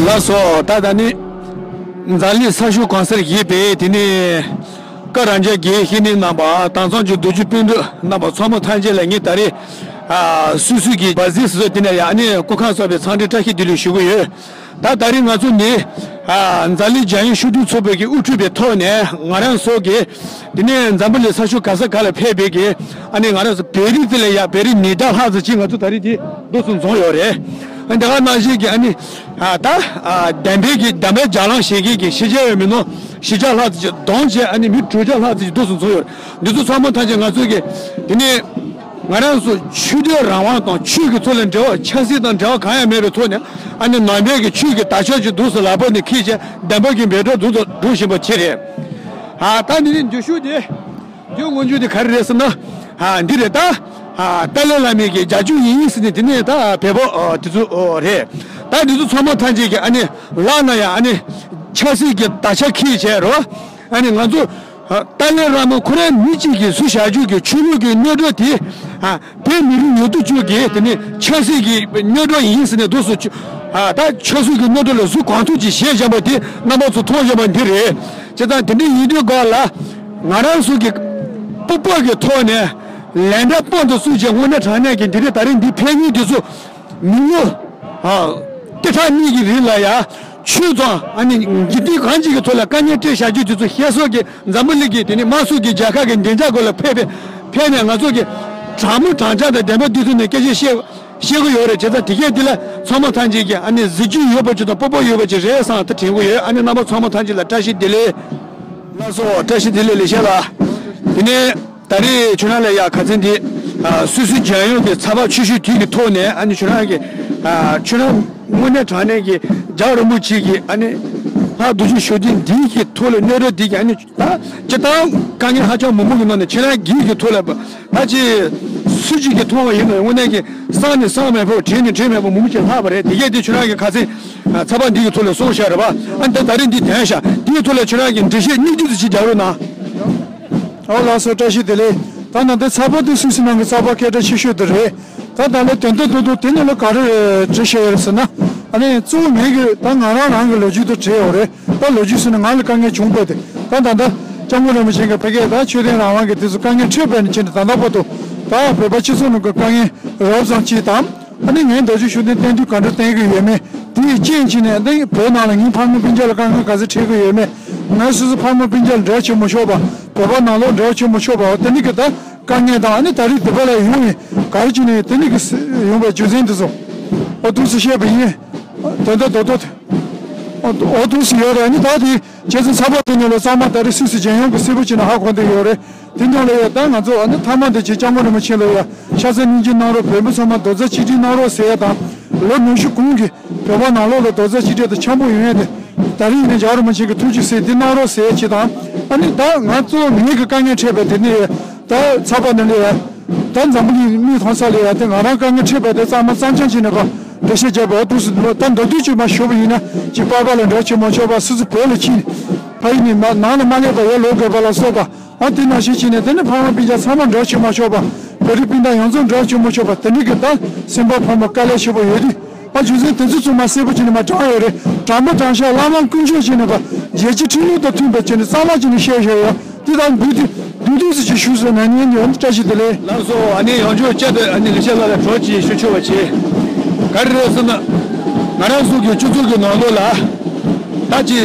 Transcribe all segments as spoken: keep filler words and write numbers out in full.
ལགས་སོ། ད་ད་ནི་འཛམ་གླིང་ས་ཕྱོགས་གང་སར་བཞུགས་པའི་དེ་ནི་བཀའ་རང་རྒྱལ་དགེ་བཤེས་གཉེན་རྣམ་པ། དམ་གཙང་གི་རྡོ་རྗེ་སྤུན་གྲོགས་རྣམ་པ་ཚང་མ་ཐམས་ཅད་ལ་ངས་ད་རེས་ཨ་སུད་སི་གི་བ་ཟི་སི་སོ་དེ་ནས་ཡང་ཨ་ནི་སྐུ་ཁམས་བཟང་པོའི་འཚམས་འདྲི་བཀྲ་ཤིས་བདེ་ལེགས་ཞུ་གི་ཡོད། ད་ད་རེས་ང་ཚོ་ནི་ཨ་འཛམ་གླིང་རྒྱལ་ཡོངས་ཤུགས་ལྡན་ཚོགས་པའི་གི་དབུ་ཁྲིད་པའི་ཐོག་ནས་ང་རང་ཚོ་གི་དེ་ནས་འཛམ་བུ་གླིང་ས་ཕྱོགས་ག་ས་ག་ལ་ཕེབས་པའི་གི་ཨ་ནི་ང་རང་ཚོ་བོད་རིགས་དེ་ལ་ཡ་བོད་རིགས་ཉིས་བརྒྱ་ལྷག་ཙམ་ཅིག་ང་ཚོ་ད་རེས་དེ་འདུ་སུ་འཛོམས་ཡོད་རེད། ཨ་ནི་དེ་ག་ནང་བཞིན་གི་ཨ་ནི་ཨ་ད་ཨ་བདེན་པའི་གི་བདེན་པའི་རྒྱ་ལམ་བྱེད་མཁན་གི་ཤེས་བྱ་ཡོད་མི་ནོ་བཞི་བརྒྱ་ལྷག་ཙམ་ཅིག་བསྡོམས་བྱས་ཨ་ནི་མི་དྲུག་བརྒྱ་ལྷག་ཙམ་ཅིག་འདུ་སུ་འཛོམས་ཡོད་རེད། འདི་ཚོ་ཚང་མ་ཐམས་ཅད་ང་ཚོ་གི་དེ་ནས། ང་རང་ཚོ་ཆོས་དད་རང་དབང་དང་ཆོས་ཀྱི་ཐོག་ལ་འབྲེལ་བ་ཆབ་སྲིད་དང་འབྲེལ་བ་གང་ཡང་མེད་པའི་ཐོག་ནས་ཨ་ནི་ནང་པའི་གི་ཆོས་ཀྱི་དར་ལྕོག་ཅིག་འདུག་སེ་ལག་པ་ནས་འཁྱེར་བྱས་བདེན་པ་གི་འབད་སྒྲ་འདུག་སེ་སྒྲོག་བཞིན་པ་ཅིག་རེད། ཨ་ད་འདི་ནི་འདི་ཤུགས་དེ་འདི་སྔོན་འཇུག་དེ་ག་རེ་རེད་ཟེར་ན་ཨ་འདི་རེད་ད། ཨ་ཏཱ་ལའི་བླ་མའི་གི་རྒྱ་ཇུས་ཡིན་ཟེར་ནས་དེ་ནས་ད་བལ་པོ་ཨ་དེ་ཚོ་ཨོ་རེད། ད་འདི་ཚོ་ཚང་མ་ཐམས་ཅད་ཀྱི་ཨ་ནི་ལག་ན་ཡང་ཨ་ནི་ཆབ་སྲིད་ཀྱི་དར་ལྕོག་འཁྱེར་བྱས་རོ། ཨ་ནི་ང་ཚོ་ཏཱ་ལའི་བླ་མ་ཁོ་རང་མི་གཅིག་གིས་སུ་བྱ་རྒྱུ་གི་ཆོས་ལུགས་ཀྱི་གནོན་སྒྲོག་དེ་ཨ་བོད་མི་རིགས་ཉེས་འཛུགས་ཅུས་ཀྱི་དེ་ནི་ཆབ་སྲིད་ཀྱི་གནོན་སྒྲོག་ཡིན་ཟེར་ནས་འདུག་སེ་ཨ་ད་ཆབ་སྲིད་ཀྱི་གནོན་སྒྲོག་ལ་གཟུགས་གང་ཐུབ་ཀྱིས་བྱས་བཞག་པ་དེ་རྣམ་པ་ཚོ་མཐོང་བཞག་པ་འདི་རེད། བྱས་ཙང་དེ་འདྲ་ཡིན་དུས་སྐབས་ལ་ང་རང་ཚོ་གི་སྤོབས་པ་གི་ཐོག་ནས་ལན་འདྲ་སྤོ་འདུག་སུ་བྱས་དངོས་གནས་དྲང་གནས་ཀྱི་འདི་རེད། ད་རིང་འདི་ཕེབས་མཁན་འདི་ཚོ་མི་ལོ་ཨ་བཅུ་ཕྲག་གཉིས་ཀྱི་རིང་ལ་ཡ་ཆོས་དང་ཨ་ནི་འཇིག་རྟེན་གང་ཅིག་གི་ཐོག་ལ་དཀའ་ངལ་འཕྲད་བཞག་རྒྱུ་དེ་ཚོ་ཤེས་སོགས་ཀྱི་འཛམ་བུ་གླིང་གི་དེ་ནི་དམར་གསོད་ཀྱི་རྒྱལ་ཁབ་ཀྱི་བདེ་འཇགས་སྐོར་ལ་ཕེབས་པའི་ཕེབས་ནས་ང་ཚོ་གི་དྲང་མོ་དྲང་བཞག་དང་བདེན་པ་འདི་ཚོ་ནས་སྐད་ཆ་བཤད་བཤད་གི་ཡོད་རེད། བྱས་ཙང་དེ་གས་འདི་ལ་ཚང་མ་ཐམས་ཅད་ཀྱི་ཨ་ནི་གཟི་བརྗིད་ཡོད་པ་ཅིག་དང་སྤོབས་པ་ཡོད་པ་ཅིག་རེད་བསམ་ད་དྲན་གི་ཡོད། ཨ་ནི་རྣམ་པ་ཚང་མ་ཐམས་ཅད་ལ་བཀྲ་ཤིས་བདེ་ལེགས། ལགས་སོ། བཀྲ་ཤིས་བདེ་ལེགས་ལེགས་བཤད་ལགས། དེ་ནས་ད་རེས་ཁྱོད་རང་ལ་ཡ་ཁ་སང་འདི་ཨ་སུད་སི་རྒྱལ་ཡོངས་ཀྱི་ཚགས་པར་ཆེ་ཤོས་དེ་གི་ཐོག་ནས་ཨ་ནི་ཁྱོད་རང་གི་ཨ་ཁྱོད་རང་དངོས་གནས་དྲང་གནས་ཀྱི་རྒྱལ་བ་རིན་པོ་ཆེ་གི་ཨ་ནི་ལྷ་རྡོ་རྗེ་ཤུགས་ལྡན་འདི་གི་ཐོག་ལ་གནོན་སྒྲོག་འདི་གི་ཨ་ནི་ད་སྤྱིར་བཏང་དཀའ་ངལ་ཧ་ཅང་མང་པོ་གི་ནང་ནས་ཁྱེད་རང་གི་གི་ཐོག་ལ་ད་ཅི་སུ་གཅིག་གི་མཐོང་བ་ཡིན་ན་དངོས་གནས་ཀྱི་བསམ་ནས་བསམ་མེད་པ་དྲན་ནས་དྲན་མེད་པ་མང་པོ་ཅིག་ལྷག་པ་རེད། དེ་གས་དེ་ཁྱོད་རང་གི་ཁ་སང་ཚགས་པར་འདི་གི་ཐོག་ལ་གསུངས་བཞག་རེད་པ། ཨ་ནི་ད་ད་རེས་འདི་དྲན་བཞག་འདི་གི་ཐོག་ལ་ཁྱོད་རང་གི་འགྲེལ་བཤད་སྙིང་བསྡུས་ཅིག་རྒྱག་རོགས་གནང་། ཨོ་ལགས་སོ། བཀྲ་ཤིས་བདེ་ལེགས། ད་ནང་དེ་ཚགས་པར་དེ་སུད་སི་ནང་གི་ཚགས་པར་སྐད་གྲགས་ཆེ་ཤོས་དེ་རེད། ད་ད་ལོ་དོན་དག་རྡོག་རྡོག་དེ་ནི་ལོ་ག་རེ་བྲིས་བཞག་ཡོད་རེད་ཟེར་ན། ཨ་ནི་གཙོ་བོ་ངེད་ཀྱི་ད་ང་རང་རང་གི་ལོ་རྒྱུས་དེ་བྲིས་ཡོད་རེད། ད་ལོ་རྒྱུས་ཟེར་ན་ང་ལ་དཀའ་ངལ་བྱུང་བས་དེ་ད་ད་ལྟ་སྐྱབས་མགོན་རིན་པོ་ཆེ་གིས་ཕ་གིར་ད་ཆོས་དད་རང་དབང་གི་དེ་ཚོ་དཀའ་ངལ་འཕྲད་པ་ནས་བྱས་ནས་ད་ལྟ་བར་དུ་ད་བོད་པ་སྤྱི་ཚོགས་ནང་གི་དཀའ་ངལ་རོབ་ཙམ་ཅིག་དང་། ཨ་ནི་ངས་རྡོ་རྗེ་ཤུགས་ལྡན་བསྟེན་དུས་ག་འདྲ་བསྟེན་གི་ཡོད་མེད་དེ་ཡི་རྐྱེན་གྱིས་ནས་ཨ་ནི་བོད་ནང་ལ་ངའི་ཕ་མ་སྤུན་ཀྱག་ལ་དཀའ་ངལ་ག་ཚོད་འཕྲད་གི་ཡོད་མེད། ངའི་སོ་སོ་ཕ་མ་སྤུན་ཀྱག་ལ་འབྲེལ་བ་བྱེད་མི་ཆོག་པ། བོད་པ་ནང་ལོགས་འབྲེལ་བ་བྱེད་མི་ཆོག་པ། འོ་དེ་ནི་གི་ད་དཀའ་ངལ་དང་ཨ་ནི་ད་རེས་དེ་བ་ལ་ཡོང་ཡིན་ག་རེ་བྱས་ནས་དེ་ནི་གི་ཡོང་བའི་རྒྱུ་མཚན་དེ་ཚོ་ཨོ་འདུག་སེ་བཤད་པ་ཡིན། དོན་དག་རྡོག་རྡོག་དེ་ཨོ་འདུག་སེ་ཡོད་རེད། ཨ་ནི་ད་དེ་བྱས་ཙང་ཚགས་པར་དེ་ནང་ལ་ཚང་མ་ད་རེས་སུད་སི་རྒྱལ་ཡོངས་ཀྱི་གསལ་པོ་བྱས་ནས་ཧ་གོ་བསྡད་ཡོད་རེད། དེ་ནང་ལ་ཡ་ད་ང་ཚོ་ཨ་ནི་མཐའ་མ་དེ་ཅིག་སྐྱབས་མགོན་རིན་པོ་ཆེ་ལ་ཡ་ཕྱག་འཚལ་སྙིང་རྗེ་གནང་རོགས། བོད་མི་ཚང་མ་རྡོག་རྩ་གཅིག་སྒྲིལ་གནང་རོགས་ཟེར་ཡ་དང་། ལོ་ཉི་ཤུ་གོང་གི་བོད་པ་ནང་ལོགས་ལ་རྡོག་རྩ་གཅིག་སྒྲིལ་དང་འཆམ་པོ་ཡོང་ཡ་དེ་ད་རིང་ནས་རྒྱལ་བ་རིན་པོ་ཆེ་གི་ཐུགས་རྗེ་ཟེར་དེ་གནང་རོགས་ཟེར་ཡ་ཅིག་དང་། ཨ་ནི་ད་ང་གཙོ་བོ་ངེད་ཀྱི་དཀའ་ངལ་འཕྲད་པ་དེ་ནི་ད་ཚགས་པར་འདི་ལ་ཡ་ད་འཛམ་བུ་གླིང་མིག་མཐོང་ས་ལ་ཡ་དེ་ང་རང་དཀའ་ངལ་འཕྲད་པ་དེ་གཙང་མ་གཙང་རྐྱང་བྱས་ནས་ཕར་འགྲེལ་བཤད་བརྒྱབ་པ་འདུག་སེ་ད་མདོར་བསྡུས་ཅིག་མར་ཞུ་བ་ཡིན་ན་ཅིག་པར་པར་ལ་འབྲེལ་བ་བྱེད་མ་ཆོག་པ། སུད་སི་བོད་ལ་ཕྱིན་ནས་ཕ་ཡུལ་ནས་མ་ནང་ལ་མ་སླེབས་པར་ཡར་ལོག་དགོས་པ་ལ་སོགས་པ། ཨ་དེ་ནང་བཞིན་བྱས་ནས་དེ་ནི་ཕ་མ་སྤུན་ཀྱག་ཚང་མ་འབྲེལ་བ་བྱེད་མ་ཆོག་པ། བོད་རིགས་སྤུན་ཟླ་ཡོངས་རྫོགས་འབྲེལ་བ་བྱེད་མ་ཆོག་པ། དེ་ནི་གི་ད་སེམས་པ་ཕམ་པ་དཀའ་ལས་ཆེ་པོ་ཡོད་དུས། ཨ་རྒྱུ་མཚན་དེ་ཚོ་ཚང་མ་གསལ་པོ་བྱས་ནས་མར་དྲངས་ཡོད་རེད། དྲང་པོ་དྲང་བཞག་བླ་མ་དཀོན་མཆོག་བྱས་ནས་པ་རྒྱལ་སྤྱིའི་ཁྲིམས་ལུགས་དང་མཐུན་པ་བྱས་ནས་གཙང་མ་བྱས་ནས་བཤད་བཞག་ཡོད། དེ་དང་འབུད་དེ་བསྡུས་བསྡུས་སུ་ཅིག་ཞུས་སོང་ན་ཉན་ཡོད། བཀྲ་ཤིས་བདེ་ལེགས། ལགས་སོ། ཨ་ནི་ཡང་བསྐྱར་བསྐྱར་དུ་ཨ་ནི་ལེགས་བཤད་ལགས་ལ་གྲོགས་ཅིག་ཞུ་ཆོག་པ་བྱེད། ག་རེ་རེད་ཟེར་ན། ང་རང་ཚོ་གི་སྤྱི་ཚོགས་ཀྱི་ནང་ལོགས་ལ། ད་ཅི།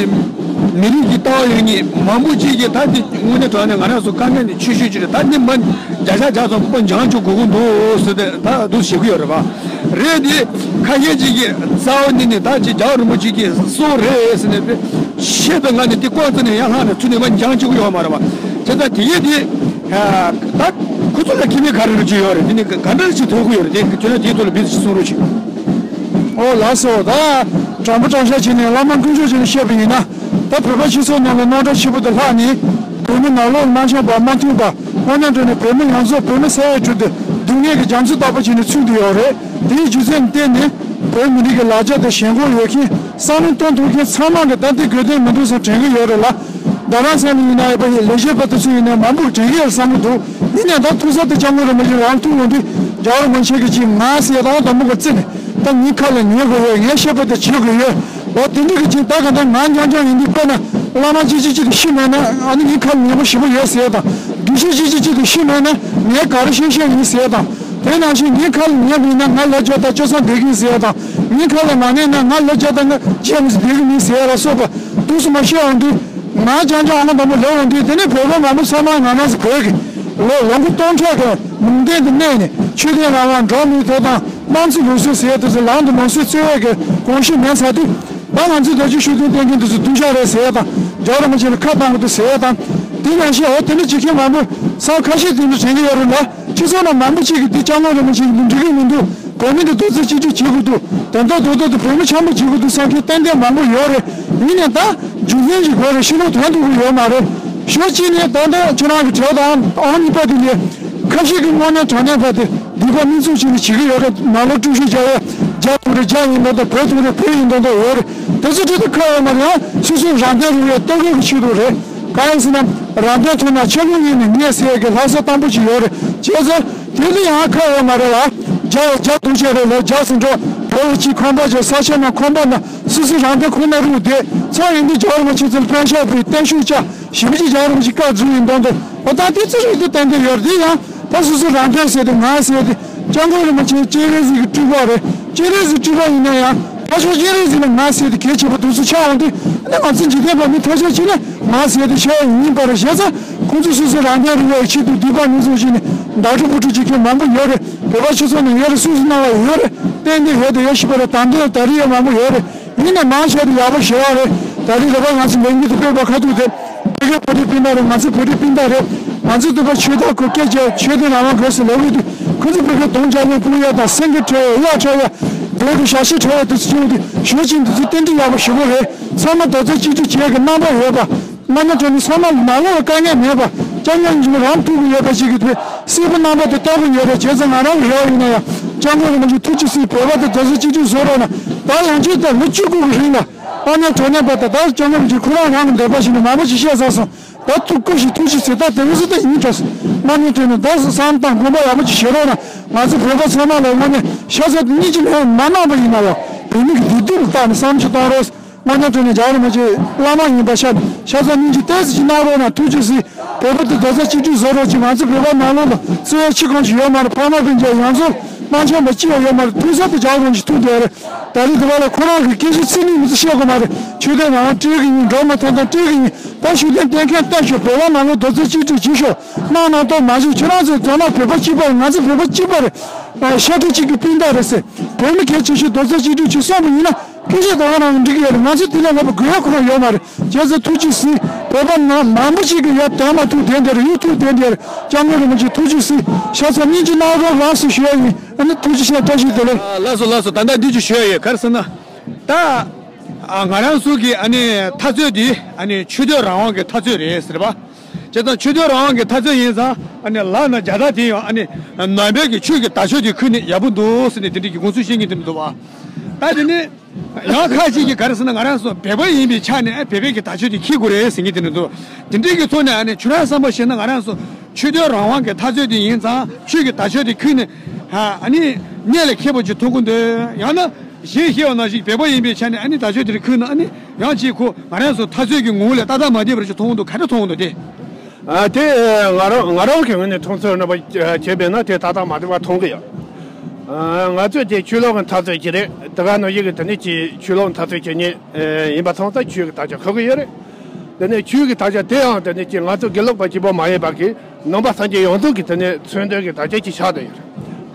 མི་རིགས་ཀྱི་ལྟ་བ་ཡོད་མཁན་མང་པོ་ཅིག་གིས་ད་དེ་དངོས་གནས་དྲང་གནས་ང་རང་ཚོ་དཀའ་ངལ་ནི་ཆེ་ཤོས་ཅིག་རེད། ད་འདི་མ་བརྒྱ་ཆ་བརྒྱ་ཙམ་པོ་འཇང་བཅུག་དགོས་ཀྱི་འདུག་ཟེར་ཏེ་ད་འདུག་བྱེད་ཀྱི་ཡོད་རེད་པ། རེད་དེ། ཁ་ཤས་ཅིག་གིས་རྩ་བ་ནས་ནི་ད་ཅི་རྒྱལ་བ་རིན་པོ་ཆེ་གིས་གསུངས་རེད་ཟེར་ནས་དཔེ་ཆེད་དུ་ང་ནི་དེ་ལྐོག་རྩ་ནས་ཡར་ལྷག་ནས་ཚུར་ནས་མར་འཇང་བཅུག་གི་ཡོད་མ་རེད་པ། བྱས་ཙང་དེ་ཡིན་དེ། ད་ཁོ་ཚོ་ལ་ཁེ་ཕན་ག་རེ་རེ་ཅིག་ཡོད་རེད། དེ་ནི་ག་འདྲ་ཞིག་ཐོན་གྱི་ཡོད་རེད། དེ་ཁྱོད་རང་དེའི་ཐོག་ལ་དཔེ་ཅིག་གསུང་རོགས་བྱེད། ཨོ་ལགས་སོ། ད་དྲང་པོ་དྲང་བཞག་བྱས་ནས་བླ་མ་དཀོན་མཆོག་བྱས་ནས་བཤད་པ་ཡིན་ན། ད་བོད་པ་སྤྱི་ཚོགས་ནང་ལ་རྣམ་གྲངས་ཆེ་པོ་དེ་ལྷག་ནས་བོད་མི་ནང་ལོགས་མ་འཆམ་པ་མ་མཐུན་པ། དངོས་གནས་དྲང་གནས་བོད་མི་ཡོངས་རྫོགས་བོད་མི་ས་ཡ་དྲུག་དེ་སྡུག་བསྔལ་གྱི་རྒྱ་མཚོ་ལྟ་བུ་བྱས་ནས་ཚུད་དུ་ཡོད་རེད། དེའི་རྒྱུ་མཚན་བརྟེན་ནས་བོད་མི་རིགས་ཀྱི་ལ་རྒྱ་དང་ཞེན་ཁོག་ཡོད་མཁན་བསམ་བློ་གཏོང་ཐུབ་མཁན་ཚང་མ་གི་ད་ལྟའི་དགོས་དོན་མི་འདུག་བསམ་དྲན་གྱི་ཡོད་རེད་ལ། རྡ་རམ་ས་ལ་ཡིན་ན་ཡོད་པ་ཡིན། ལས་བྱེད་པ་དེ་ཚོ་ཡིན་ན་མང་པོ་དྲན་གྱི་ཡོད་བསམ་གྱི་འདུག་ཡིན་ནའང་ད་ཐུགས་ས་དེ་སྐྱབས་མགོན་རིན་པོ་ཆེ་རང་ཐུགས་འོང་དུས་རྒྱལ་བ་རིན་པོ་ཆེ་གིས་ཅིག་ང་ཟེར་ཡ་དང་དང་པོ་གི་རྩེ་ནས་ད་ངའི་ཁ་ལ་ཉན་དགོས་ཡོད། ངས་བཤད་པ་དེ་བྱེད་དགོས་ཡོད། འོ་དེ་འདྲ་གི་ཅིག་ད་ག་འདྲ་ང་རྐྱང་རྐྱང་ཡིན་དུས་དཔེར་ན་བླ་མ་གཅིག་གཅིག་གཅིག་གིས་ཤི་མེད་ན་ཨ་ནི་ངའི་ཁ་ལ་ཉེས་པོ་ཞེ་པོ་ཡོད་ཟེར་ཡ་དང་། དགེ་བཤེས་གཅིག་གཅིག་གཅིག་གིས་ཤི་མེད་ན་ངས་ག་རེ་བཤད་བཤད་ཡིན་ཟེར་ཡ་དང་། དེ་ནང་བཞིན་ངའི་ཁ་ལ་ཉེས་པ་ཡིན་ན་ང་ལོ་བརྒྱ་དང་བཅུ་ཐམ་བསྡད་ཀྱི་ཡིན་ཟེར་ཡ་དང་། ངའི་ཁ་ལ་མ་ཉེས་ན་ང་ལོ་བརྒྱ་དང་ལྔ་བཅུ་ཙམ་བསྡད་ཀྱི་མིན་ཟེར་ཡ་ལ་སོགས་པ་འདུག་སེ་མ་བཤད་འོང་དུས། ང་རྐྱང་རྐྱང་ཨ་མ་དང་པོ་ལོག་འོང་དུས། དེ་ནས་བོད་པ་མང་པོ་ཚང་མ་ང་རང་ཚོ་བོད་ཀྱི་ལོ་ལོ་ངོ་སྟོང་ཕྲག་གི་ལུང་བསྟན་དུ་གནས་ནས་ཆོས་དད་རང་དབང་འགྲོ་བ་མིའི་ཐོབ་ཐང་དམངས་གཙོ་ལུགས་སྲོལ་ཟེར་ཡ་དེ་ཚོ་ལམ་དུ་ལམ་སྲོལ་བརྩི་བའི་གི་གོམས་གཤིས་མེད་ཚར་དུས། ད་ང་ཚོའི་རྡོ་རྗེ་ཤུགས་ལྡན་བསྟེན་མཁན་དེ་ཚོ་སྡུག་ཅག་རེད་ཟེར་ཡ་དང་། རྒྱལ་བ་རིན་པོ་ཆེ་ལ་ཁ་བཏང་གི་འདུག་ཟེར་ཡ་དང་། དེ་ནང་བཞིན་འོ་དེ་འདྲ་བྱེད་མཁན་མང་པོ་ས་ཁ་ཤས་དེ་འདྲ་དྲན་གྱི་ཡོད་རེད་ལ། སྤྱི་ཚོགས་ནང་མང་པོ་ཅིག་གིས་འདི་སྐྱབས་མགོན་རིན་པོ་ཆེ་གི་འདི་འགྲིག་གི་མི་འདུག་བོད་མི་འདི་རྡོག་རྩ་གཅིག་སྒྲིལ་བྱེད་དགོས་འདུག་དེ་ལྟར་རྡོག་རྡོག་ཏུ་བོད་མི་འཆམ་པོ་བྱེད་དགོས་འདུག་བསམ་མཁན་ཏན་ཏན་མང་པོ་ཡོད་རེད། ཡིན་ནའི་ད་རྒྱུ་མཚན་ཞིག་དགོས་རེད། ཕྱི་ལོགས་དོན་དུ་གི་ཡོད་མ་རེད། ཕྱོགས་གཅིག་ནས་ད་ལྟ་ཁྱེད་རང་གི་དྲི་བ་དང་ཨང་གཉིས་པ་དེ་ལས་ཁ་ཤས་ཀྱིས་དངོས་གནས་དྲང་གནས་པ་དེ་སྡིག་པ་མི་འཛུགས་བྱས་ནས་བྱེད་ཀྱི་ཡོད་རེད། ནང་ལོགས་དཀྲུག་ཤིང་རྒྱག་ཡ་རྒྱ་ཐུག་རེད། རྒྱ་ཡིན་མདོག་མདོག་བོད་ཐུག་རེད། བོད་ཡིན་མདོག་མདོག་ཡོད་རེད། དེ་ཚོ་ཁྲིད་དུ་ཁ་ཡོད་མ་རེད། ཡང་སོ་སོའི་རང་དོན་རུ་བའི་ལྟོ་གོས་ཀྱི་ཆེད་དུ་རེད། གང་ཡིན་ཟེར་ན་རང་དོན་མཐོང་ན་ཆབ་ཡོང་ཡིན་ནས་ངས་ཟེར་ཡ་གི་ལྷག་བསམ་དམ་པོ་ཅིག་ཡོད་རེད། བྱས་ཙང་དེ་ལ་ཡང་ཁ་ཡོད་མ་རེད་ལ། རྒྱ་རྒྱ་སྡུག་ཅག་རེད་ལ། རྒྱ་ཟེར་འགྲོ་བོད་ལ་གཅིག་ཁང་པ་བྱས། ས་ཆ་ནང་ཁང་པ་ནང་སོ་སོའི་རང་དོན་ཁོ་ན་རུ་བསྡད་ཚོ་ཡིན་དུས། རྒྱལ་བ་རིན་པོ་ཆེ་ཚོ་ལ་པན་ཤག་པའི་བརྟན་བཞུགས་བཅའ་ཞིབ་ཅིག་རྒྱལ་བ་རིན་པོ་ཆེ་བཀའ་བརྫུ་ཡིན་མདོག་མདོག་འོ་ད་དེ་ཚོ་རིགས་དེ་ཏན་ཏན་ཡོད་རེད། དེ་ཡང་ད་སོ་སོ་རང་དོན་ཟེར་དེ་ང་ཟེར་དེ་སྐྱབས་མགོན་རིན་པོ་ཆེ་སྤྱན་རས་གཟིགས་ཀྱི་སྤྲུལ་པ་རེད། སྤྱན་རས་གཟིགས་སྤྲུལ་པ་ཡིན་ན་ཡང་ཕར་ཕྱོགས་སྤྱན་རས་གཟིགས་ལ་ང་ཟེར་དེ་གལ་ཆེ་པོ་དུས་སུ་ཆགས་འོང་དུས། ཨ་ནི་ང་ཚོ་འཇིག་རྟེན་པ་མི་ཐ་ཤལ་ཅིག་ལ་ང་ཟེར་དེ་ཆགས་ཡིན་པར་བྱས་ཙང་། ཁོང་ཚོ་སོ་སོ་རང་དོན་རུ་བའི་ཆེད་དུ་སྡིག་པ་མི་འཛུགས་བྱས་ནས་ཟླ་གྲོགས་བུ་ཕྲུག་ཅིག་ཁྱོད་མང་པོ་ཡོད་རེད། བོད་པ་སྤྱི་ཚོགས་ནང་ཡོད་རེད། སུད་སི་ནང་ལ་ཡོད་རེད། ཏན་ཏན་ཡོད་དེ་ཡོད་ཤི་པ་རེད། དམ་དོན་ད་རེས་ཡོད་མང་པོ་ཡོད་རེད། ཡིན་ནའི་མང་ཆེ་བ་དེ་ཡག་པོ་ཞེ་དྲག་རེད། ད་རེས་རེ་བ་ང་ཚོ་ལས་འགུལ་དེ་སྤེལ་བ་ཁ་ཐུག་དེ་བོད་སྐད་བོད་རིགས་སྤུན་ཟླ་རེད། ང་ཚོ་བོད་རིགས་སྤུན་ཟླ་རེད། ང་ཚོ་འདི་པ་ཆོས་དད་ཁོ་སྐད་ཆ་ཆོས་དད་རང་དབང་དགོས་ཟེར་ལབ་ཡོད་དུས། ཁོ་ཚོ་བོད་སྐད་གདོང་རྒྱག་ཡ་སྤུ་ཡ་དང་སེང་གེ་ཁྲོད་ཡ་གཡག་ཁྲོད་ཡ་བོད་ཀྱི་ཞག་ཤི་ཁྲོད་ཡ་དེ་ཚོ་བྱུང་དུས་ཞོགས་ཆེན་དེ་ཚོ་ཏན་ཏན་ཡག་པོ་ཞེ་པོ་རེད། ཚང་མ་རྡོག་རྩ་གཅིག་སྒྲིལ་བྱེད་ཀྱི་རྣམ་པ་ཡོད་པ། དངོས་གནས་དྲང་གནས་ཚང་མ་ནང་ལོགས་ལ་དཀའ་ངལ་མེད་པ། སྐྱབས་མགོན་རིན་པོ་ཆེ་རང་ཐུག་གི་ཡོད་པ་ཞིག་གི་དུས་སྲིད་པ་རྣམ་པ་དེ་ལྟ་བུ་ཡོད་རེད། བྱས་ཙང་ང་རང་གི་རེ་བ་ཡིན་ན་ཡང་སྐྱབས་མགོན་རིན་པོ་ཆེ་ཐུགས་རྗེ་གཟིགས། བོད་པ་དེ་རྡོག་རྩ་གཅིག་སྒྲིལ་བཟོ་རོགས་གནང་། ད་ཡང་ཁྱེད་ད་ལོ་བཅུ་དགུ་གི་རིང་ལ་དངོས་གནས་དྲང་གནས་པ་དེ་ད་སྐྱབས་མགོན་རིན་པོ་ཆེ་ཁོ་རང་རང་གི་འདོད་པ་བཞིན་དུ་མང་པོ་ཞིག་བཤད་ཚར་སོང་། ད་ཐུགས་ཁུར་ཞིག་ཐུགས་རྗེ་གཟིགས། ད་དེ་རིང་སུ་ད་ཡིན་འདྲ་སོང་། དངོས་གནས་དྲང་གནས་ད་བསམ་སྟངས་དགོངས་པ་ཡག་པོ་ཅིག་བཞེས་རོགས་གནང་། ང་ཚོ་བོད་པ་ཚང་མ་ལ་དངོས་གནས་ཤ་ཚ་དེ་སྙིང་རྗེ་མེད་མ་གནང་པ་ཡིན་ན་ཡང་བོད་མི་གི་བདེ་སྡུག་ལ་བལྟས་ནས་བསམ་ཚུལ་གཏོང་རོགས། དངོས་གནས་དྲང་གནས་རྒྱལ་བ་རིན་པོ་ཆེ་བླ་མ་ཡིན་པ་ཤ་ཤ་ཚ་སྙིང་རྗེ་ཏོག་ཙམ་ཅིག་གནང་རོགས་གནང་། ཐུགས་རྗེ་གཟིགས། བོད་པ་དེ་རྡོག་རྩ་གཅིག་སྒྲིལ་བཟོ་རོགས་གྱིས། ང་ཚོ་བོད་པ་ནང་ལོགས་ལ་བརྩི་བའི་ཆེ་ཁོངས་ཅིག་ཡོད་མ་རེད། ཕ་མ་སྤུན་མཆེད་ཡོངས་རྫོགས་དམངས་ཆེན་པ་གཅིག་ཡང་ཡོད་མ་རེད། ཐུགས་གསོ་དེ་རྒྱལ་བ་རིན་པོ་ཆེ་ཐུགས་འདོད་རེད། ད་རེས་དེ་བ་ལ་ཁོ་རང་གི་སྐད་ཆ་ཚིག་གཉིས་མི་ཚེ་བཤད་དགོས་མ་རེད། ཆོས་དད་རང་དབང་སྤྲད་གི་ཡིན། འགྲོ་མ་ཐོན་ཐང་སྤྲད་གི་ཡིན། ད་ཤུགས་ལྡན་གཏན་འཁེལ་གཏན་ཞུ། བོད་པ་ནང་ལོགས་རྡོག་རྩ་གཅིག་སྒྲིལ་བྱེད་ཤོག་གནང་གནང་སྟངས་མ་བྱུང་། ཁྱེད་རང་ཚོ་དོན་དག་བོད་པ་གཅིག་པ་རེད། ང་ཚོ་བོད་པ་གཅིག་པ་རེད། ཤ་ཁྲག་གཅིག་གི་སྤུན་ཟླ་རེད་ཟེར། བོད་མི་གལ་ཆེ་ཤོས་རྡོག་རྩ་གཅིག་སྒྲིལ་བྱེད་གསུངས་པ་ཡིན་ན། སྐད་ཆ་དོན་ནང་འགྲིག་གི་ཡོད་རེད། ང་ཚོས་དེ་ལས་ལྷག་པའི་དགོས་ཡ་ཁོ་རང་ཡོད་མ་རེད། བྱས་ཙང་ཐུགས་རྗེ་གཟིགས། བོད་པ་ནང་མང་པོ་ཞིག་གིས་ཡར་དོན་མ་ཐུག་དེ་འདིར་ཡུལ་ཐུག་དེ་འདིར་སྐྱབས་མགོན་རིན་པོ་ཆེ་ཐུགས་རྗེ་གཟིགས། ཤ་ཚ་སྙིང་རྗེ་གནང་རོགས་རང་སུ་ཞུ་ཡ་ཡིན། ཨ་ནི་ཐུགས་རྗེ་ཆེ། བཀྲ་ཤིས་བདེ་ལེགས། ཨ། ལགས་སོ་ལགས་སོ། ད་ལྟ་འདི་ཅིག་ཞུ་ཡ་ཡོད། ག་རེ་ཟེར་ན། ད་ཨ་ང་རང་ཚོ་གི་ཨ་ནི་འཐབ་རྩོད་འདི་ཨ་ནི་ཆོས་དད་རང་དབང་གི་འཐབ་རྩོད་རེད་ཟེར་བ། བྱས་ཙང་ཆོས་དད་རང་དབང་གི་འཐབ་རྩོད་ཡིན་ཙང་ཨ་ནི་ལག་ན་རྒྱ་དར་དེ་ཡང་ཨ་ནི་ནང་པའི་གི་ཆོས་ཀྱི་དར་ལྕོག་དེ་ཁུར་ནས་ཡག་པོ་འདུག་ཟེར་ནས་དེ་འདྲ་གི་དགོངས་ཚུལ་བཤད་མཁན་དེ་འདྲ་འདུག་བ། ད་དེ་ནས། ཡང་ཁ་ཅིག་གིས་ག་རེ་ཟེར་ན། ང་རང་ཚོ་བོད་པ་ཡིན་པའི་ཆ་ནས་བོད་པའི་གི་དར་ལྕོག་དེ་འཁྱེར་དགོས་རེད་ཟེར་མཁན་དེ་འདྲ་འདུག་དེ་འདྲའི་གི་ཐོག་ནས་ཨ་ནི་ཁྱོད་རང་བསམ་པ་བཞེས་ན། ང་རང་ཚོ་ཆོས་དད་རང་དབང་གི་འཐབ་རྩོད་དེ་ཡིན་ཙང་ཆོས་ཀྱི་དར་ལྕོག་དེ་ཁུར་ནས། ཨ་ནི་གནད་ལ་འཁེལ་པོ་ཅིག་མཐོང་གི་འདུག་ཡང་ན་གཞན་བཤད་པ་ནང་བཞིན་བོད་པ་ཡིན་པའི་ཆ་ནས་ཨ་ནི་དར་ལྕོག་དེ་ཁུར་ནས་ཨ་ནི་ཡང་ཅིག་ཁོ་ང་རང་ཚོ་འཐབ་རྩོད་ཀྱི་ངོ་བོ་ལས་ཏག་ཏག་མ་བསྡད་པ་ཅིག་མཐོང་གི་འདུག་ག་འདྲ་མཐོང་གི་འདུག་དེ། ཨ། དེ་ང་རང་ང་རང་གི་ངོས་ནས་མཐོང་ཚུལ་རྣམ་པ་བྱས་པས་ན་དེ་ཏག་ཏག་མ་བསྡད་པ་མཐོང་གི་ཡོད། ཨ། ང་ཚོས་དེ་ཆོས་ལུགས་ཀྱི་འཐབ་རྩོད་ཅིག་རེད། དེ་ག་ནང་བཞིན་གྱི་དེ་ནས་ཀྱི་ཆོས་ལུགས་འཐབ་རྩོད་བྱེད་མཁན་ཡིན་པ་སོང་ཙང་ཆོས་ཀྱི་དར་ལྕོག་ཁུར་གི་ཡོད་རེད། དེ་ནས་ཆོས་ཀྱི་དར་ལྕོག་དེའང་དེ་ནས་ཀྱི་ང་ཚོ་དགེ་ལུགས་པ་གཅིག་པོ་མ་ཡིན་པ་གི་ནང་པ་སངས་རྒྱས་ཡོངས་རྫོགས་ཀྱི་དེ་ནས་མཚོན་དོན་གྱི་དར་ལྕོག་ཅིག་ཆགས་བསྡད་ཡོད་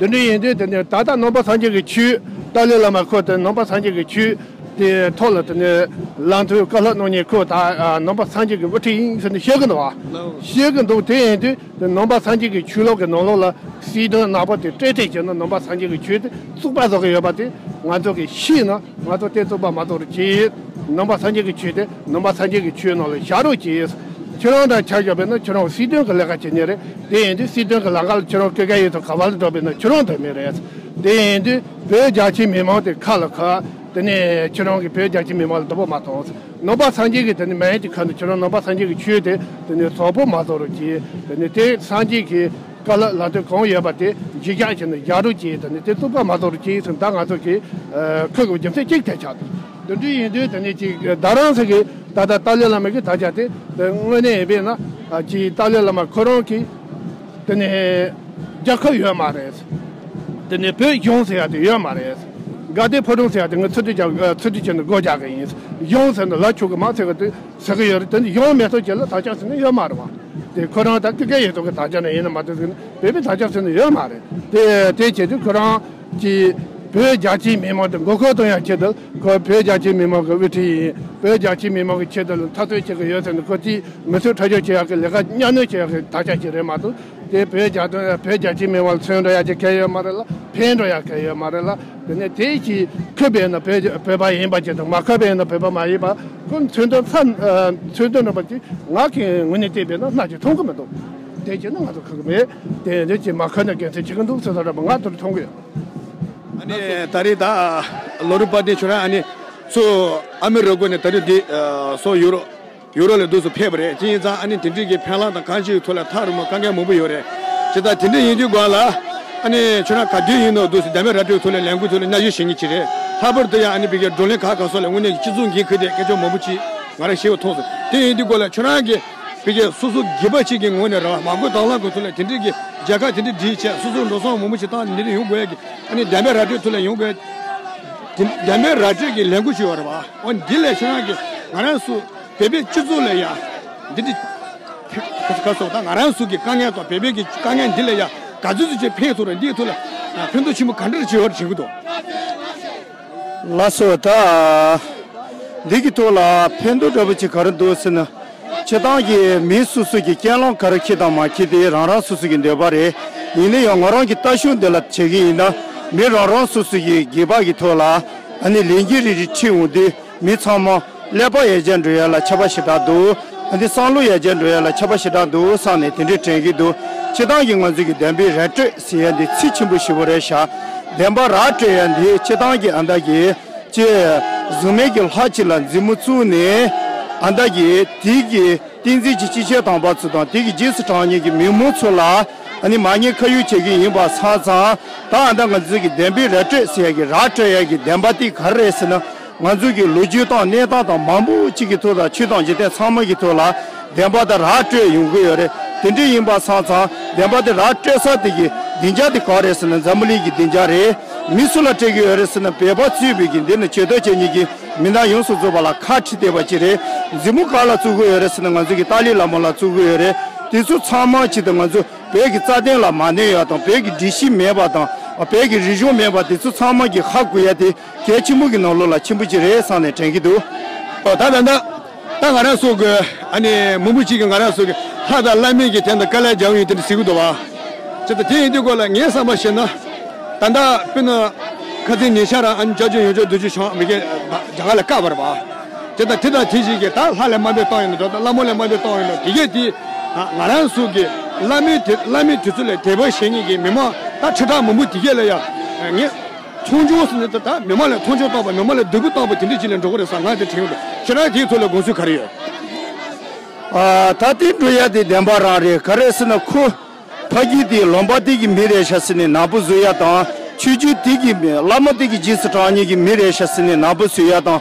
རེད། དེ་འདྲ་ཡིན་དུས་དེ་ནས་ད་ལྟ་ནང་པ་སངས་རྒྱས་ཀྱི་ཆོས། ཏཱ་ལའི་བླ་མ་ཁོ་དེ་ནང་པ་སངས་རྒྱས་ཀྱི་ཆོས་དེ་ཐོག་ལ་དེ་ནས་ལམ་སྟོན་བཀའ་སློབ་གནང་མཁན་ཁོ་ད་ནང་པ་སངས་རྒྱས་ཀྱི་དབུ་ཁྲིད་ཡིན་ཟེར་ནས་བཤད་གི་འདུག་བ། བཤད་གི་འདུག་དེ་ཡིན་དུས་དེ་ནང་པ་སངས་རྒྱས་ཀྱི་ཆོས་ལུགས་ཀྱི་ནང་ལོགས་ལ་སྲིད་དོན་ནག་པོ་དེ་སྤྲད་སྤྲད་བྱས་ན་ནང་པ་སངས་རྒྱས་ཀྱི་ཆོས་དེ་བཙུགས་པ་བཟོ་གི་ཡོད་པ་དེ་ང་ཚོ་གིས་ཤེས་ན་ང་ཚོ་དེ་བཙུགས་པ་མ་བཟོ་རོགས་གྱིས། ནང་པ་སངས་རྒྱས་ཀྱི་ཆོས་དེ་ནང་པ་སངས་རྒྱས་ཀྱི་ཆོས་ནང་ལ་བཞག་རོགས་གྱིས། ཁྱོད་རང་དང་ཆ་བཞག་པས་ན་ཁྱོད་རང་སྲིད་དོན་གྱི་ལས་ཀ་བྱེད་མཁན་རེད། དེ་ཡིན་དུས་སྲིད་དོན་གྱི་ལམ་ཁ་ལ་ཁྱོད་རང་སྐྱོད་མཁན་ཡོད་དུས་ག་པ་ལ་འགྲོ་བས་ན་ཁྱོད་རང་འདོད་མེད་རེད། དེ་ཡིན་དུས་བོད་རྒྱ་ཆེའི་མི་མང་དེ་ཁ་ལ་ཁ། དེ་ནས་ཁྱོད་རང་གིས་བོད་རྒྱ་ཆེའི་མི་མང་ལ་སྡུག་པོ་མ་གཏོང་། ནང་པ་སངས་རྒྱས་ཀྱི་དེ་ནས་མ་ཡིན་གྱི་ཁ་ནས་ཁྱོད་རང་ནང་པ་སངས་རྒྱས་ཀྱི་ཆོས་དེ་དེ་ནས་བཙོག་པོ་མ་བཟོ་རོགས་གྱིས། དེ་ནས་དེ་སངས་རྒྱས་ཀྱི་བཀའ་སློབ་ལམ་སྟོན་གང་ཡོད་པ་དེ་བརྗོད་བྱ་བྱས་ནས་བཞག་རོགས་གྱིས། དེ་ནས་དེ་བཙུགས་པ་མ་བཟོ་རོགས་གྱིས་ཟེར་ད་ང་ཚོ་གིས་ཁོ་གི་རྒྱུ་མཚན་གཅིག་དེ་ཆགས་འདུག་དེ་འདྲ་ཡིན་དུས་དེ་ནས་ཅིག་རྡ་རམ་ས་གི་ད་ལྟ་ཏཱ་ལའི་བླ་མ་གི་དར་ཆ་དེ་དངོས་གནས་ཡིན་པས་ན་ཅིག་ཏཱ་ལའི་བླ་མ་ཁོ་རང་གི་དེ་ནས་རྒྱལ་ཁབ་ཡོད་མ་རེད། དེ་ནས་བོད་གཞུང་ཟེར་ཡ་དེ་ཡོད་མ་རེད། དགའ་ལྡན་ཕོ་བྲང་ཟེར་ཡ་དེ་ངས་ཚིག་འབྲུ་རྒྱག་ཚིག་འབྲུ་བྱས་ནས་སྒོ་རྒྱག་གི་ཡིན། གཞུང་ཟེར་ན་ལ་ཆོག་གི་མ་ཟེར་གི་དེ་ཟེར་གི་ཡོད་རེད། དེ་ནས་གཞུང་མེད་ཐོག་ཅིག་ལ་དར་ཆ་ཟེར་ནས་ཡོད་མ་རེད་བ། དེ་ཁོ་རང་ད་སྐུ་སྒེར་ཡོད་ཐོག་གི་དར་ཆ་ནས་ཡིན་ན་མ་གཏོགས་ཟེར་ནས་བོད་པའི་དར་ཆ་ཟེར་ནས་ཡོད་མ་རེད། དེ་དེ་བྱེད་དུས་ཁོ་རང་གི་བོད་རྒྱ་ཆེའི་མི་མང་དེ་མགོ་སྐོར་གཏོང་ཡ་ཆེད་དུ་ཁོ་བོད་རྒྱ་ཆེའི་མི་མང་གི་དབུ་ཁྲིད་ཡིན། བོད་རྒྱ་ཆེའི་མི་མང་གི་ཆེད་དུ་འཐབ་རྩོད་བྱེད་ཀྱི་ཡོད་ཟེར་ནས་ཁོ་དེའི་མི་ཚོགས་ཁྲག་སྦྱོར་བྱེད་ཡག་གི་ལས་ཀ་གཉའ་གནོན་བྱེད་ཡག་གི་དར་ཆ་ཞིག་རེད་མ་གཏོགས། དེ་བོད་རྒྱ་དོན་བོད་རྒྱ་ཆེའི་མི་མང་ལ་མཚོན་འགྲོ་ཡག་ཅིག་གལ་ཡོད་མ་རེད་ལ། ཕན་འགྲོ་ཡག་གལ་ཡོད་མ་རེད་ལ། དེ་ནས་དེ་ཞིག་ཁོ་བས་ན་བོད་བོད་པ་ཡིན་པ་ཅིག་དང་མ་ཁོ་བས་ན་བོད་པ་མ་ཡིན་པ་ཁོ་མཚོན་དོན་ས་མཚོན་དོན་འགྲོ་པ་ཅིག་ང་གི་ངོས་ནས་བལྟས་པས་ན་སྣ་གཅིག་མཐོང་གི་མི་འདུག་དེ་བྱས་ན་ང་ཚོ་ཁག་གི་མེད། དེ་འདྲ་ཅིག་མ་ཁོ་ན་དགེ་མཚན་ཆེ་གི་འདུག་ཟེར་ས་འདྲ་པོ་ང་དེར་མཐོང་གི་ཡོད། ཨ་ནི་ད་རེས་ད་ལོ་རུ་པ་ཏི་ཁྱོད་རང་ཨ་ནི་ཚུ་ཨ་མི་རི་ཀ་ནས་ད་རེས་འདི་སོ་ཡུ་རོ་ཡུ་རོ་ལ་འདུག་སུ་ཕེབས་པ་རེད། དེ་ཡིན་ཙང་ཨ་ནི་དེ་འདྲའི་གི་ཕན་ལམ་དང་གང་ཅིའི་ཐོག་ལ་ཐག་རིང་མོ་དཀའ་ངལ་མང་པོ་ཡོད་རེད། ཇི་ལྟར་དེ་འདྲ་ཡིན་དུས་སྒང་ལ་ཨ་ནི་ཁྱོད་རང་ག་དུས་ཡིན་ནོ་འདུག་སུ་བདེན་པའི་ར་སྤྲོད་ཐོག་ལ་ལས་འགུལ་ཐོག་ལ་སྙན་ཞུ་ཞུ་མཁན་ཅིག་རེད། ལྷག་པར་དུ་ཡང་ཨ་ནི་བི་གའི་བགྲོ་གླེང་ཁག་ཁག་སོགས་ལ་དངོས་གནས་ཀྱི་སྤྱི་ཚོགས་འགན་འཁུར་ཏེ་སྐད་ཆ་མང་པོ་ཅིག་ང་རང་ཤེས་པ་མཐོང་སོང་། དེ་ཡིན་དུས་སྒང་ལ་ཁྱོད་རང་གི་བི་གའི་སོ་སོ་སྒེར་པ་ཅིག་གི་ངོས་ནས་ར་མ་དགོས་དང་བླངས་གི་ཐོག་ལ་དེ་འདྲའི་གི་མཇལ་ཁ་དེ་འདྲ་བསྒྲིགས་བྱས་སོ་སོ་འགྲོ་སོང་མང་པོ་ཞིག་བཏང་ནས་འདི་འདྲ་ཡོང་དགོས་ཡ་གི་ཨ་ནི་བདེན་པའི་ར་སྤྲོད་ཐོག་ལ་ཡོང་དགོས་ཡ་དེ་བདེན་པའི་ར་སྤྲོད་ཀྱི་ལས་འགུལ་ཞིག་ཡོད་རེད་བ། འོ་འདི་ལས་ཁྱེད་རང་གི་ང་རང་ཚོ་བོད་པའི་སྤྱི་ཚོགས་ལ་ཡ་འདི་འདྲ་ག་སོགས་དང་ང་རང་ཚོ་གི་དཀའ་ངལ་དང་བོད་པའི་གི་དཀའ་ངལ་འདི་ལ་ཡ་ག་ཚོད་ཚོད་ཅིག་ཕན་ཐོགས་རེད། འདིའི་ཐོག་ལ་ཕན་ཐོགས་ཆེན་པོ་ག་འདྲ་ཅིག་ཡོད་རེད་དྲན་གི་འདུག་ལགས་སོ། ད་འདི་གི་ཐོག་ལ་ཕན་ཐོགས་འདྲ་པོ་ཅིག་ག་རེ་འདུག་ཟེར་ན། སྤྱིར་བཏང་གི་མི་སོ་སོ་གི་སྤྱན་ལམ་ག་རེ་འཁེལ་དང་མ་འཁེལ་དེ་རང་རང་སོ་སོ་གི་འདོད་པ་རེད། ཡིན་ན་ཡང་ང་རང་གི་ལྟ་ཞིབ་འདི་ལ་བྱེད་ཀྱི་ཡིན་ན་མི་རང་རང་སོ་སོ་གི་སྒེར་པ་གི་ཐོག་ལ་ཨ་ནི་ལས་འགན་རེ་རེ་འཁྲི་འོང་དུས་མི་ཚང་མ་ཀླད་པ་ཡར་རྒྱས་འགྲོ་ཡ་ལ་ཁྱད་པར་ཞེ་དྲག་འདུག་ཨ་ནི་བསམ་བློ་ཡར་རྒྱས་འགྲོ་ཡ་ལ་ཁྱད་པར་ཞེ་དྲག་འདུག་བསམ་ནས་དེ་འདྲའི་དྲན་གྱི་འདུག་སྤྱིར་བཏང་གི་ང་ཚོ་གི་བདེན་པའི་ར་སྤྲོད་ཟེར་ཡ་འདི་ཚིག་ཆེན་པོ་ཞེ་པོ་རེད་ཤག་བདེན་པ་ར་སྤྲོད་ཡ་འདི་སྤྱིར་བཏང་གི་ཨ་མདའ་གི་ཅེས་གཟུགས་མེད་ཀྱི་ལྷ་གཅིག་ལ་མཛུབ་མོ་བཙུགས་ནས་ཨ་མདའ་གི་དེའི་གི་བསྟན་འཛིན་གྱི་སྤྱི་ཁྱབ་དམ་པ་ཚོ་དང་དེ་གི་རྗེས་སུ་འབྲང་མཁན་གྱི་མི་མང་ཚོ་ལ་ཨ་ནི་མ་ཉེས་ཁ་གཡོགས་བྱེད་ཀྱི་ཡིན་པ་སོང་ཙང་ད་ཨ་མདའ་ང་ཚོའི་གི་བདེན་པའི་ར་སྤྲོད་ཟེར་ཡ་གི་ར་སྤྲོད་ཡ་གི་བདེན་པ་དེ་ག་རེ་རེད་ཟེར་ན་ང་ཚོའི་གི་ལོ་རྒྱུས་དང་གནས་སྟངས་དང་མང་པོ་གཅིག་གི་ཐོག་དང་ཆོས་དང་འཇིག་རྟེན་ཚང་མ་གི་ཐོག་ལ་བདེན་པ་དེ་ར་སྤྲོད་ཡོང་གི་ཡོད་རེད། དེ་འདྲ་ཡིན་པ་སོང་ཙང་བདེན་པ་དེ་ར་སྤྲོད་ས་དེ་གི་བདེ་འཇགས་དེ་ག་རེད་ཟེར་ན་འཛམ་བུ་གླིང་གི་བདེ་འཇགས་རེད། མི་སུ་ལ་སྤྲད་ཀྱི་ཡོད་རེད་ཟེར་ན་བོད་པ་གཙོས་པའི་གི་འདི་ནི་ཆེ་མཐོང་ཅན་གཉིས་ཀྱི་མི་སྣ་ཡོངས་སུ་རྫོགས་པ་ལ་ཁ་ཁྲིད་བསྡད་པ་ཅིག་རེད། མཛུབ་མོ་ག་ལ་བཙུགས་ཀྱི་ཡོད་རེད་ཟེར་ན་ང་ཚོ་གི་ཏཱ་ལའི་བླ་མ་ལ་བཙུགས་ཀྱི་ཡོད་རེད། དེ་ཚོ་ཚང་མ་ཅིག་ཏུ་ང་ཚོ་བོད་ཀྱི་རྩ་དོན་ལ་མ་གནོད་ཡ་དང་བོད་ཀྱི་སྒྲིག་གཞི་མེད་པ་དང་བོད་ཀྱི་རིག་གཞུང་མེད་པ་དེ་ཚོ་ཚང་མ་གི་ཧ་གོ་ཡ་དེ་གལ་ཆེན་པོ་གི་ནང་ལོགས་ལ་ཆེན་པོ་ཅིག་རེད་བསམ་ནས་དྲན་གྱི་འདུག་ཨོ་ད་ད་ད། ད་ང་རང་ཚོ་གི་ཨ་ནི་མང་པོ་ཅིག་གིས་ང་རང་ཚོ་གི་ལྷ་དང་བླ་མའི་གི་དོན་དུ་དཀའ་ལས་རྒྱག་ཡོད་དེ་འདྲ་ཟེར་གི་འདུག་བ། ཅི་ལྟར་དེ་ཡིན་དུས་སྐོར་ལ་ངའི་བསམ་པ་བྱས་ན། ད་ལྟ་དཔེར་ན་ཁ་སང་ཉེ་ཆར་ཨ་ནི་སྐྱབས་རྗེ་ཡོངས་གྲགས་རྡོ་རྗེ་འཆང་མི་གི་རྒྱ་གར་ལ་བཀག་པ་རེད་བ། དེ་དང་དེ་དང་དེ་བཞིན་གྱི་ད་ལྷ་ལས་དམའ་འབེབས་བཏང་ཡོད་ན་འདྲ་ད་བླ་མ་ལས་དམའ་འབེབས་བཏང་ཡོད་ན་དེ་གས་དེ་ང་རང་ཚོ་གི་བླ་མའི་དེ་བླ་མའི་དུས་ཚོད་ལ་དད་པ་བྱེད་མཁན་གྱི་མི་མང་ད་ཁྲི་ཕྲག་མང་པོ་དེ་གས་ལ་ཡ་ངས། མཐོང་ཆུང་ཟེར་ནས་ད་ལྟ་མི་མང་ལ་མཐོང་ཆུང་བཏང་བ་མི་མང་ལ་སྡུག་པོ་བཏང་བ་དེ་འདྲ་ཅིག་ལ་འགྲོ་གི་རེད་བསམ་ང་དེ་དྲན་གི་འདུག་ཁྱེད་རང་དེའི་ཐོག་ལ་དགོངས་ཚུལ་ག་རེ་ཡོད། ཨ་ད་དེ་འགྲོ་ཡ་དེ་བདེན་པ་རང་རེད། ག་རེ་ཟེར་ན་ཁོ་ཕ་གི་དེ་ལུང་པ་དེ་གི་མི་རེད་ཤག་ཟེར་ནས་ནག་པོ་བཟོ་ཡ་དང་ཆོས་བརྒྱུད་དེ་གི་མི་བླ་མ་དེ་གི་རྗེས་སུ་འབྲང་མཁན་གྱི་མི་རེད་ཤག་ཟེར་ནས་ནག་པོ་བཟོ་ཡ་དང་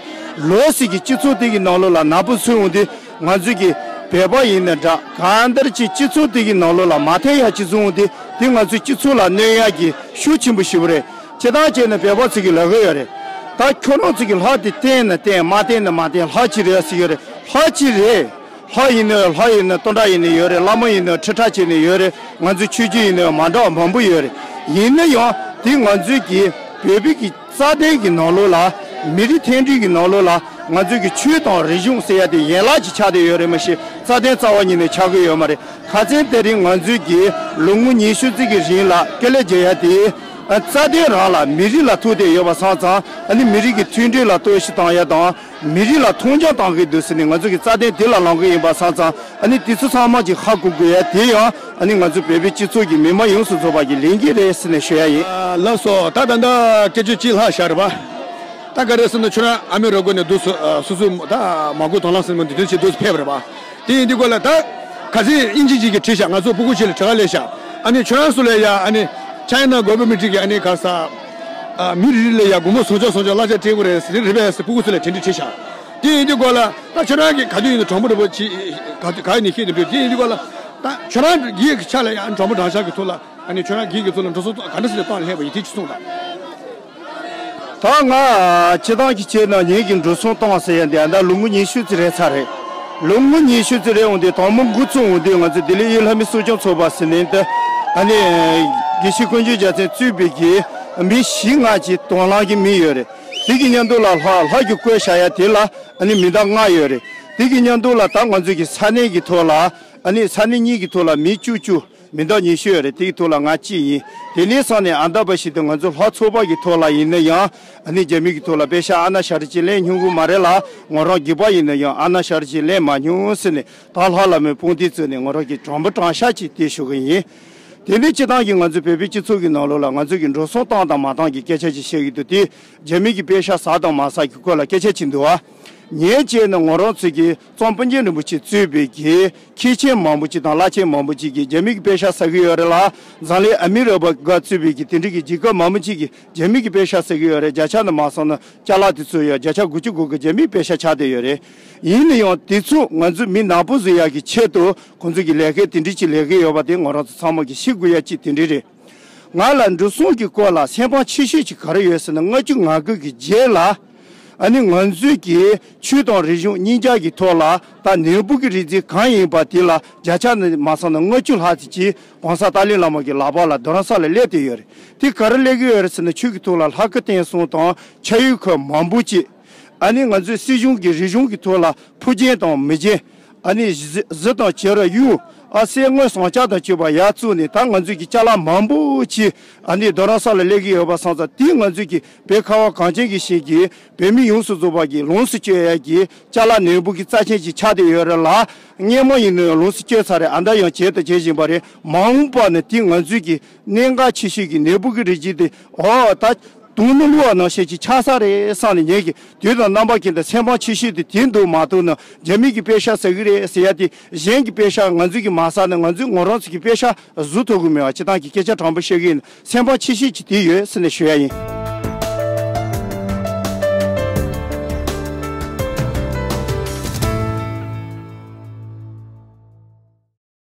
ལོ་ཟེར་གི་སྤྱི་ཚོགས་དེ་གི་ནང་ལོགས་ལ་ནག་པོ་བཟོས་འོང་དུས་ང་ཚོ་གི་བོད་པ་ཡིན་ན་འདྲ་གང་ལྟར་གྱི་སྤྱི་ཚོགས་དེ་གི་ནང་ལོགས་ལ་མ་མཐུན་ཡ་ཅིག་བཟོས་འོང་དུས་དེ་ང་ཚོའི་སྤྱི་ཚོགས་ལ་གནོད་ཡ་གི་ཤུགས་ཆེན་པོ་ཞེ་པོ་རེད། སྤྱིར་བཏང་བྱས་ན་བོད་པ་ཚོ་གིས་ལབ་ཀྱི་ཡོད་རེད། ད་ཁྱོད་རང་ཚོ་གིས་ལྷ་དེ་བསྟེན་ན་བསྟེན་མ་བསྟེན་ན་མ་བསྟེན་ལྷ་གཅིག་རེད་ཟེར་གྱི་ཡོད་རེད། ལྷ་གཅིག་རེད། ལྷ་ཡིན་ན་ལྷ་ཡིན་ན་སྟོང་ཕྲག་ཡིན་ན་ཡོད་རེད། བླ་མ་ཡིན་ན་ཁྲི་ཕྲག་བྱས་ནས་ཡོད་རེད། ང་ཚོ་ཆོས་བརྒྱུད་ཡིན་ན་མ་འདྲ་བ་མང་པོ་ཡོད་རེད། ཡིན་ན་ཡང་དེ་ང་ཚོའི་གི་བོད་པའི་གི་རྩ་དོན་གི་ནང་ལོགས་ལ་མི་རིགས་མཐུན་སྒྲིལ་གི་ནང་ལོགས་ལ་ང་ཚོའི་གི་ཆོས་དང་རིག་གཞུང་ཟེར་ཡ་དེ་ཡན་ལག་ཅིག་ཆགས་བསྡད་ཡོད་རེད་མ་གཞི་རྩ་དོན་རྩ་བ་ཉིད་ནས་ཆགས་ཀྱི་ཡོད་མ་རེད། ཁ་སང་དེ་རིང་ང་ཚོའི་གི་ལོ་ངོ་ཉི་ཤུ་ཙམ་གི་རིང་ལ་དཀའ་ལས་རྒྱག་ཡ་དེ། རྩ་དོན་རང་ལ་མི་རིགས་ལ་ཐུག་བསྡད་ཡོད་པ་སོང་ཙང་ཨ་ནི་མི་རིགས་ཀྱི་མཐུན་སྒྲིལ་ལ་གཏོར་བཤིག་བཏང་ཡ་དང་མི་རིགས་ལ་མཐོང་ཆུང་བཏང་གི་འདུག་ཟེར་ནས་ང་ཚོ་གི་རྩ་དོན་དེ་ལ་ལངས་གི་ཡིན་པ་སོང་ཙང་ཨ་ནི་དེ་ཚོ་ཚང་མ་ཅིག་ཧ་གོ་དགོས་ཡ་དེ་ཡང་ཨ་ནི་ང་ཚོ་བོད་པའི་སྤྱི་ཚོགས་ཀྱི་མི་མང་ཡོངས་སུ་རྫོགས་པ་གི་ལས་འགན་རེད་ཟེར་ནས་ཞུ་ཡ་ཡིན། ལགས་སོ། ད་ད་ལྟ་སྐད་ཆ་གཅིག་ལྷག་བཞག་རེད་པ། ད་ག་རེ་ཟེར་ན་ཁྱོད་རང་ཨ་མི་རི་ཀ་ནས་འདུག་སུ་སུ་སུ་ད་མ་དགོས་དང་བླངས་ཟེར་མི་འདི་དོན་ཆེད་འདུག་སུ་ཕེབས་པ་རེད་པ། དེ་ཡིན་དུས་སྐོར་ལ་ད་ཁ་སང་དབྱིན་ཇི་ཅིག་གིས་བྲིས་ཤག་ང་ཚོ་སྤུ་གུ་ཅིག་ལ་དྲི་བ་སླེབས་ཤག་ཨ་ནི་ཁྱོད་རང་ཚོ་ལ་ཡ་ཨ་ནི་ཆའི་ན་གོ་བྷི་མེན་ཊི་གི་ཨ་ནི་ག་ས་ ཨ། མི་རེ་རེ་ལ་ཡ་སྒོར་མོ་སུམ་ཅུ་སུམ་ཅུ་གླ་ཆ་སྤྲད་དགོས་རེད་ཟེར་རེད་པས་ཟེར་སྤུ་གུ་ཚོ་ལ་དེ་འདྲ་དྲིས་ཤག་དེ་ཡིན་དུས་སྐོར་ལ་ད་ཁྱོད་རང་གིས་ག་དུས་ཡིན་ན་དྲང་པོ་འདྲ་པོ་ཅིག་ག་ག་ནས་ཤེས་འདུག་དེ་ཡིན་དུས་སྐོར་ལ་ད་ཁྱོད་རང་སྒེར་གྱི་ཆ་ལ་ཡང་དྲང་པོ་དྲང་བཞག་གི་ཐོག་ལ་ཨ་ནི་ཁྱོད་རང་སྒེར་གྱི་ཐོག་ལ་འགྲོ་སོང་ག་འདྲ་ཞིག་ལ་བཏང་ལྷད་པ་ཡིན་དེ་ཅིག་གསུངས་དང་། ད་ང་སྤྱི་བཏང་གི་བྱས་ན་ངེད་ཀྱི་འགྲོ་སོང་བཏང་ཟེར་ཡ་འདི་ཨ་ད་ལོ་ངོ་ཉི་ཤུ་ཙམ་རེད་ཚར་རེད། ལོ་ངོ་ཉི་ཤུ་ཙམ་རེད་འོང་དེ་དང་པོ་འགོ་བཙུགས་འོང་དེ་ང་ཚོ་ལྡི་ལི་དབྱི་ལྷ་མི་གསོ་སྐྱོང་ཚོགས་པ་ཟེར་ནས་ད་ཨ་ནི་དགེ་བཤེས་དཀོན་མཆོག་རྒྱལ་མཚན་གཙོས་པའི་གི་མི་བཞི་ལྔ་ཅིག་དང་བླངས་ཀྱི་མི་ཡོད་རེད། དེ་གི་མཉམ་དུ་ལ་ལྷ་ལྷ་གི་བཀོད་བཞག་ཡ་དེ་ལ་ཨ་ནི་མི་ཟླ་ལྔ་ཡོད་རེད། དེ་གི་མཉམ་དུ་ལ་ད་ང་ཚོ་གི་ས་གནས་ཀྱི་ཐོག་ལ་ཨ་ནི་ས་གནས་གཉིས་ཀྱི་ཐོག་ལ་མི་བཅུ་བཅུ། མི་འདང་ཉི་ཤུ་ཡོད་རེད། དེའི་ཐོག་ལ་ང་གཅིག་ཡིན། དེ་ནས་སང་ནས་ཨ་མདའ་པ་ཞིག་དང་ང་ཚོ་ལྷ་ཚོགས་པ་གི་ཐོག་ལ་ཡིན་ན་ཡང་ཨ་ནི་རྒྱ་མི་གི་ཐོག་ལ་པེ་ཤ་ཨ་ན་ཤ་རི་ཅིག་ལེན་སྙུང་གི་མ་རེད་ལ། ངོ་རང་སྒེར་པ་ཡིན་ན་ཡང་ཨ་ན་ཤ་རི་ཅིག་ལེན་མ་སྙུང་ཟེར་ནས་ད་ལྷ་བླ་མའི་དཔུང་སྡེ་བཙུགས་ནས་ངོ་རང་གི་དྲང་པོ་དྲང་བཞག་ཅིག་དེ་ཞུ་གི་ཡིན། དེ་ནས་སྤྱི་བཏང་གི་ང་ཚོ་བོད་པའི་སྤྱི་ཚོགས་ཀྱི་ནང་ལོགས་ལ་ང་ཚོ་གི་འགྲོ་སོང་བཏང་དང་མ་བཏང་གི་སྐད་ཆ་ཅིག་བཤད་ཀྱི་འདུག་དེ་རྒྱ་མི་གི་པེ་ཤ་ཟ་དང་མ་ཟ་གི་སྐོར་ལ་སྐད་ཆ་ཅིག་འདུག་ཨ། ངས་བྱས་ན་ངོ་རང་ཚོས་ཀྱི་གཙང་པཎ་ཆེན་རིན་པོ་ཆེ་གཙོས་པའི་གི་མཁས་ཆེན་མང་པོ་ཅིག་དང་བླ་ཆེན་མང་པོ་ཅིག་གིས་རྒྱ་མི་གི་པེ་ཤ་ཟ་གི་ཡོད་རེད་ལ། འཛམ་གླིང་ཨ་མི་རི་ཀ་གཙོས་པའི་གི་དེ་འདྲ་གི་རྒྱལ་ཁབ་མང་པོ་ཅིག་གིས་རྒྱ་མི་གི་པེ་ཤ་ཟ་གི་ཡོད་རེད། བརྒྱ་ཆ་ནི་མ་སོང་ན་ཅ་ལག་དེ་ཚོ་ཡོད་བརྒྱ་ཆ་དགུ་བཅུ་གོ་དགུ་རྒྱ་མིའི་པེ་ཤ་ཆགས་བསྡད་ཡོད་རེད། ཡིན་ན་ཡང་དེ་ཚོ་ང་ཚོ་མི་ནག་པོ་བཟོ་ཡག་གི་ཆེད་དུ་ཁོང་ཚོ་གི་ལས་ཀའི་དེ་འདྲ་ཅིག་ལས་ཀྱི་ཡོད་པ་དེ་ང་རང་ཚོ་ཚང་མ་གི་ཤེས་དགོས་ཡ་ཅིག་དེ་འདྲ་རེད། ང་ལ་འགྲོ་སོང་གི་སྐོར་ལ་སེམས་ཕམ་ཆེ་ཤོས་ཅིག་ག་རེ་ཡོད་ཟེར་ན་ལྔ་བཅུ་ང་དགུ་གི་རྗེས་ལ་ཨ་ནི་ང་ཚོའི་གི་ཆོས་དང་རིག་གཞུང་གཉིས་ཆ་གི་ཐོག་ལ་ད་ནོར་བུ་གི་རིག་འཛིན་གང་ཡིན་པ་དེ་ལ་བརྒྱ་ཆ་ནི་མ་སོང་ན་ལྔ་བཅུ་ལྷག་ཙམ་ཅིག་གོང་ས་ཏཱ་ལའི་བླ་མ་གི་ལག་པ་ལ་རྡ་རམ་ས་ལ་སླེབས་བསྡད་ཡོད་རེད། དེ་ག་རེ་སླེབས་ཀྱི་ཡོད་རེད་ཟེར་ན་ཆོས་ཀྱི་ཐོག་ལ་ལྷ་སྐུ་བསྟན་སྲུང་དང་ཕྱག་གཡུལ་ཁ་མང་པོ་ཅིག་ཨ་ནི་ང་ཚོའི་སྲིད་གཞུང་གི་རིག་གཞུང་གི་ཐོག་ལ་ཕུགས་རྒྱན་དང་མི་རྒྱན། ཨ་ནི་གཟི་གཟི་དང་བྱ་ར་གཡུ། ཨ་གསེར་དངུལ་ཟངས་ལྕགས་དང་བཅས་པ་ཡར་བཙུགས་ནས་ད་ང་ཚོའི་གི་ཅ་ལག་མང་པོ་ཅིག་ཨ་ནི་རྡ་རམ་ས་ལ་སླེབས་ཀྱི་ཡོད་པ་སོང་ཙང་དེ་ང་ཚོའི་གི་བོད་ཁ་བ་གངས་ཅན་གྱི་ཞིང་གི་བོད་མི་ཡོངས་སུ་རྫོགས་པ་གི་ལོངས་སུ་སྤྱོད་ཡ་གི་ཅ་ལག་ནོར་བུ་གི་རྩ་ཆེན་ཅིག་ཆགས་བསྡད་ཡོད་རེད་ལ། སྔོན་མ་ཡིན་ན་ཡང་ལོངས་སུ་སྤྱོད་ཚར་རེད། ཨ་ད་ཡང་བྱས་དང་བྱེད་བཞིན་པ་རེད། མ་འོངས་པ་ནི་དེ་ང་ཚོའི་གི་གནད་འགག་ཆེ་ཤོས་ཀྱི་ནོར་བུ་གི་རིགས་ཅིག་དེ་ཨོ་ད། དུང་ནི་བླུགས་པ་ནང་བཞིན་ཅིག་ཆགས་ས་རེད་བསམ་ནས་ངེད་ཀྱི་དུས་དང་རྣམ་པ་ཀུན་ཏུ་སེམས་ཕམ་ཆེ་ཤོས་དེ་དེ་འདུག་མ་གཏོགས་ན་རྒྱ་མི་གི་པེ་ཤ་ཟ་གི་རེད་ཟེར་ཡ་དེ་གཞན་གྱི་པེ་ཤ་ང་ཚོ་གི་མ་ཟ་ན་ང་ཚོའི་ངོ་རང་ཚོ་གི་པེ་ཤ་བཟོ་ཐུབ་གི་མེད་པ་སྤྱི་བཏང་གི་སྐད་ཆ་དྲང་པོ་བཤད་གི་ཡིན། སེམས་ཕམ་ཆེ་ཤོས་ཅིག་དེ་ཡོད་ཟེར་ནས་ཞུ་ཡ་ཡིན།